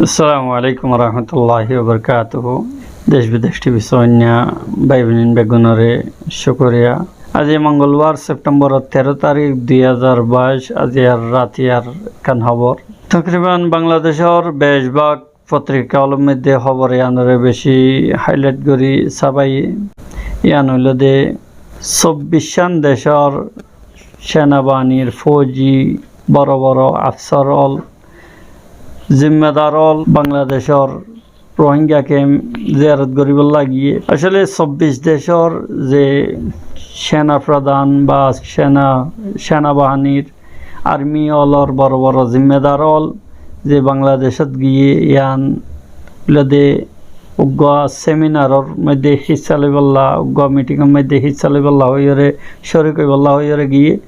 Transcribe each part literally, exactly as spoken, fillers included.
Assalamu alaikum warahmatulláhi wabarakátuhu. Dec bidec T V sóinna bái boin beggúnoré cúkuriya. Aijja mongolbar, Septemboror teró tarík, dui házar baic, aijjar ratiyar ekkán hóbor. Tokriban Bangladecór becbák fotrika ólor moiddé hóbor iánoré beci háilait gorí sáfaiye. Ián óilde sobbiccán decór senabahinir fóuji boro boro afsar ól, zimmadar ól Bangladecór Rohingya kemp ziyarot goríbolla giyé. Asóle sobbic decór ze sena prodán ba sena, senabahinir armi ólor boro boro zimmadar ól ze Bangladecót giyé, ián óilde uggúa seminaror moiddé hissá loibolla, uggúa mitingor moiddé hissá loibolla hoiyóre, córik óibolla hoiyóre giyé,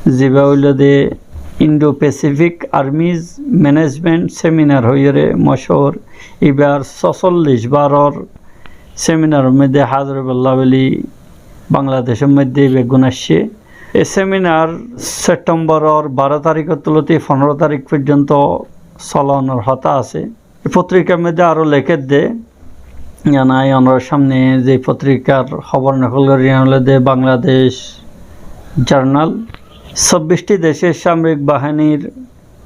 zibá óilde Indo-Pacific Armies Management Seminar hoiyóre mochúr. Ibár sósollic baror seminaror moiddé házir óibolla buli Bangladecór moiddé beggún aiccé. E seminar Septemboror baró taríkottu lóti fonóro tarík foijjonto solonor hotá asé. E fotrikar moiddé aró lekédde, ián añí onorar sámne ze fotrikar hóbor nokol gorí, ián óilde Bangladesh Journal. Sobbic decór samrik bahinir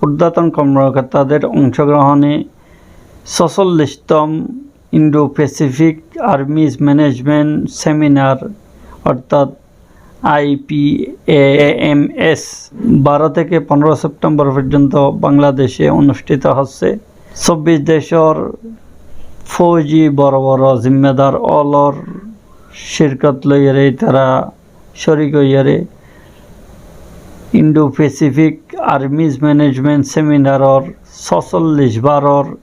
urdhotón kormokortader oncógrohóne sósollictom Indo-Pacific Armies Management Seminar, ortát I P A M S, baró téke fonóro Septembor foijjonto Bangladece onusthito óiye. Sobbic decór fóuji boro boro zimmadar ólor církot loiyóre, itará córik óiyore Indo-Pacific Armies Management Seminaror sósollic baror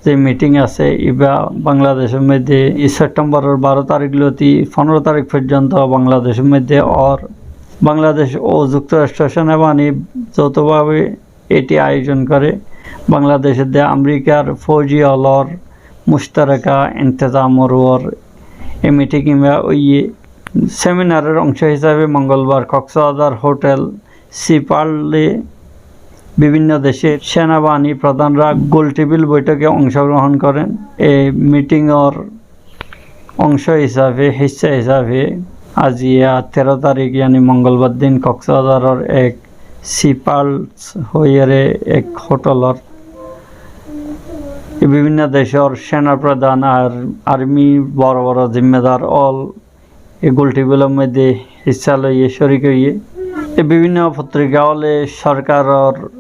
ze miting asé, ibá Bangladecór moiddé e Septemboror baró tarík lóti fonóro tarík foijjonto Bangladecór moiddé ór. Bangladec ó Zuktorastro Senabahini zoutobabe eti ayojon goré. Bangladec edde Amerikar fóuji ólor muctaraka intezamor uore e miting ibá óiye. Seminaror oncó hísabe mongolbar Koksbazar hotel Sea Pearl e bibinno decór senabahinir prodánra góltebil boitóke oncógrohón goren. E mitingor oncó hísabe, hissá hísabe, aijja teró tarík, iáni mongolbar din Koksbazaror ek Sea Pearl hoiyóre ek hotelot e bibinno decór sena prodán ar armi boro boro zimmadar ól e góltebilor moiddé hissá loiyé, córik óiye. E bibinno fotrika óle sorkaror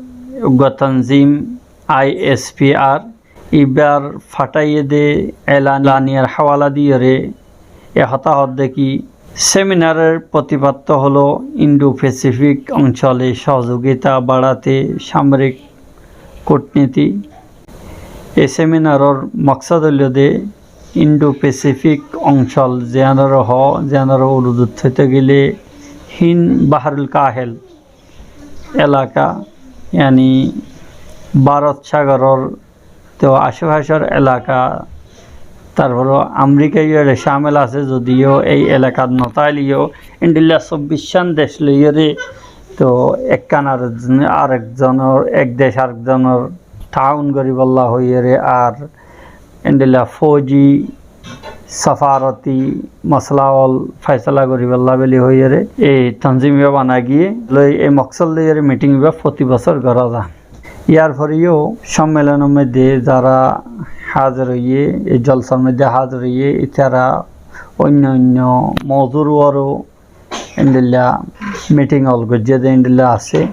uggúa tonzim I S P R ibár fathaiyé dé elan, elaniyar háwala diyóre e hotá hoódde ki, seminaror fotipattó holo Indo-Pacific oncóle sohozugita baráte samrik kútniti. E seminaror moksód óilde Indo-Pacific oncól ziyánore hoó, ziyánore Urdut hoito gelé Hind Bahrul Kahel elaka, iáni Bárot sagoror to acefacor elaka, tarfore Amerika yó ere cámil asé, zodiyo ei elakat no táileyo endilla sobbiccán dec loiyóre, to ekkán ar, arekzonor, ek dec arekzonor taawun goríbolla hoiyóre ar endilla fóuji safaroti mosola ól faisala goríbolla buli hoiyóre ei tonzim ibá bana giyé. Loi ei moksód loiyóre miting ibá foti bosór gorá za. Yar fore yó sommilonor moiddé zará házir óiye, ei jolsar moiddé házir óiye, itará oinno oinno mozur uore endilla miting ól goijjé dé endilla asé.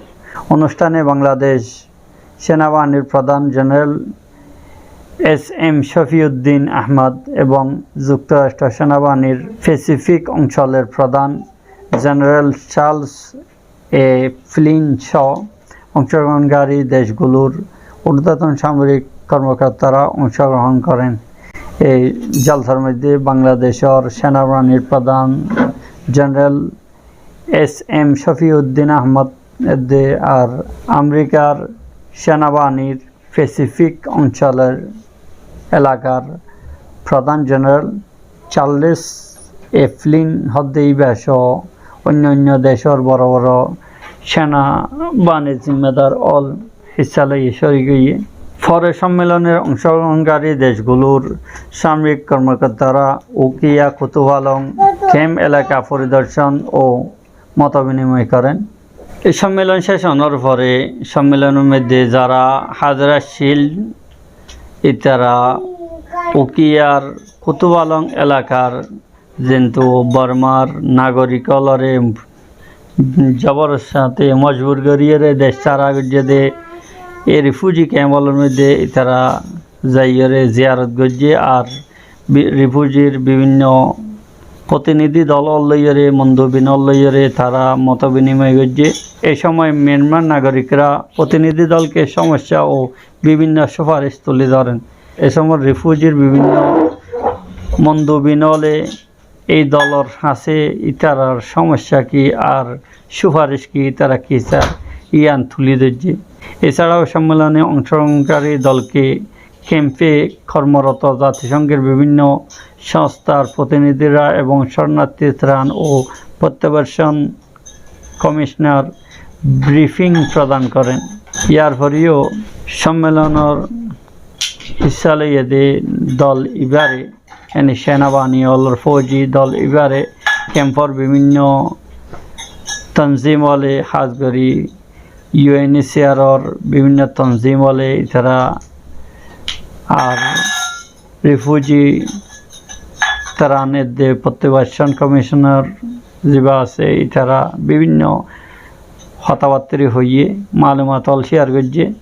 Onusthane Bangladec senabahinir prodán jeneral S M Shafiyuddin Ahmad ebong Zuktorastro senabahinir Pasifik oncólor prodán jeneral Charles A Flynn só oncógrohónkari decgulór urdhotón sámorik kormokortara oncógrohón goren. Ei jolsar moiddé Bangladecór senabahinir prodán jeneral S M Shafiyuddin Ahmad edde ar Amerikar senabahinir Pasifik oncólor elakar prodán jeneral Charles A Flynn hoódde ibá só oinno oinno decór boro boro senabahinir zimmadar ól hissá loiyé, córik óiye. Fore sommilonir ongshogrohonkari decgulor samik kormokortara Ukiya Kutufalong kemp elaka foridorshon o motobinimoy goren. E sommilon cec ónor fore sommilonor moidde zara hazir accíl, itara Ukiyar Kutufalong elakar zentu Bormar nagorik ólore zobordosti mojbur goriyóre dec sára goijjé de, e rifuji kemp ólor moidde itara zaiyóre ziyarot goijjé ar bi-, rifujir bibinno protinidhi dol ól loiyóre, mondubin ól loiyóre tara motobinimoy goijjé. E somoi Miyanmar nagorikra protinidhi dolke somossá o bibinno sufaric tuli doren. E somoi rifujir bibinno mondubin óle ei dolor hañsé itarar somossá ki ar sufaric ki, itara ki sar, iyan tuli doijjé. Esára sommilone ongshogrohonkari dolke kempe kormoroto zatisonghor bibinno sonstar protinidhira ebong shornarthi tran o prottoborshon komishonar brifing prodan goren. Iar foreo sommilonor hissa loiyé de dol ibare, eni senabahini ólor fouji dol ibare kempor bibinno tonzim óle, hás gori U N H C R or bibinno tonzim óle itara ar rifuji tran edde prottoborshon komishonar ziba asé, itara bibinno hotabattari hoiyé, malumat ól ciyar goijjé.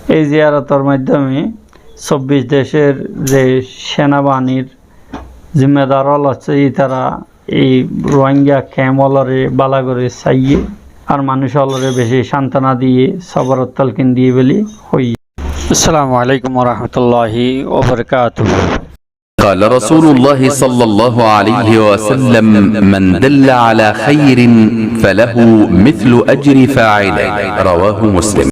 Ei ziyarotor maiddome sobbic decor ze senabahinir zimmadar ól asé, itara ei Rohingya kemp ólore bála gori saiyé ar manúc ólore beci santona diyé, soboror tolkin diyé buli hoiyé. Assalamu alaikum wa rahmatullahi wa barakatuhu. قال رسول الله صلى الله عليه وسلم: من دل على خير فله مثل أجر فاعله. رواه مسلم.